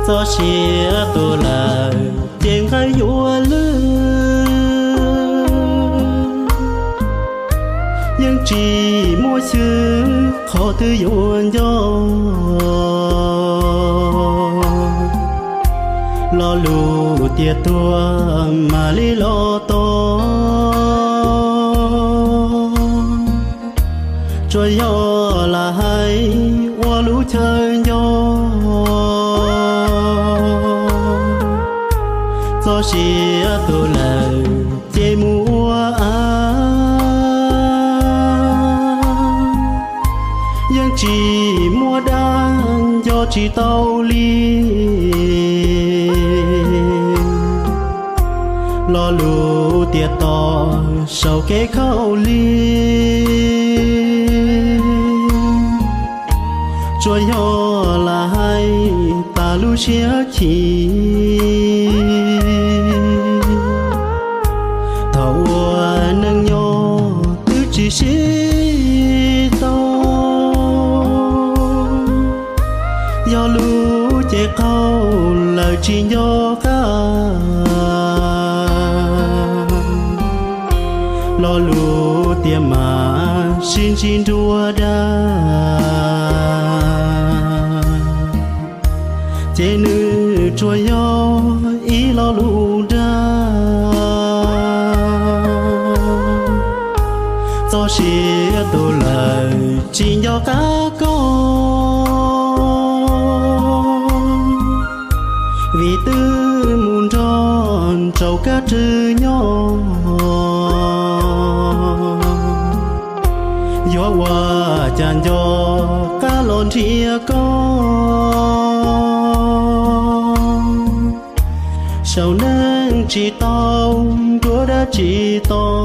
Txoj sia tu lawm ces nqaij yuav lwj, yeej tsis muaj xyw qhov twg yuav nco. Lo lus tias tuag mam li los tos, tsuas yog lam hais ua lub chaw nco. Txoj sia tu lawm ces mus ua av, yeej tsis muaj dab nco tsis tau li. Lo lus tias tos saum kev khaub lig, tsuas yog lam hais tas lub siab chim. Thaum ua neej nyob twb tsis sib tau, yog lub cev qaug lawm tsis nco qab. Lo lus tias mam sib ntsib nruab dab, ces nws tsuas yog ib lo lus dag. Txoj sia tu lawm tsis nco qab koj, vim twb mus nrog rau kab rwg nyob. Yuav ua cas nco qab los nrhiav koj, saum neej tsis tau nruab dab tsi tos.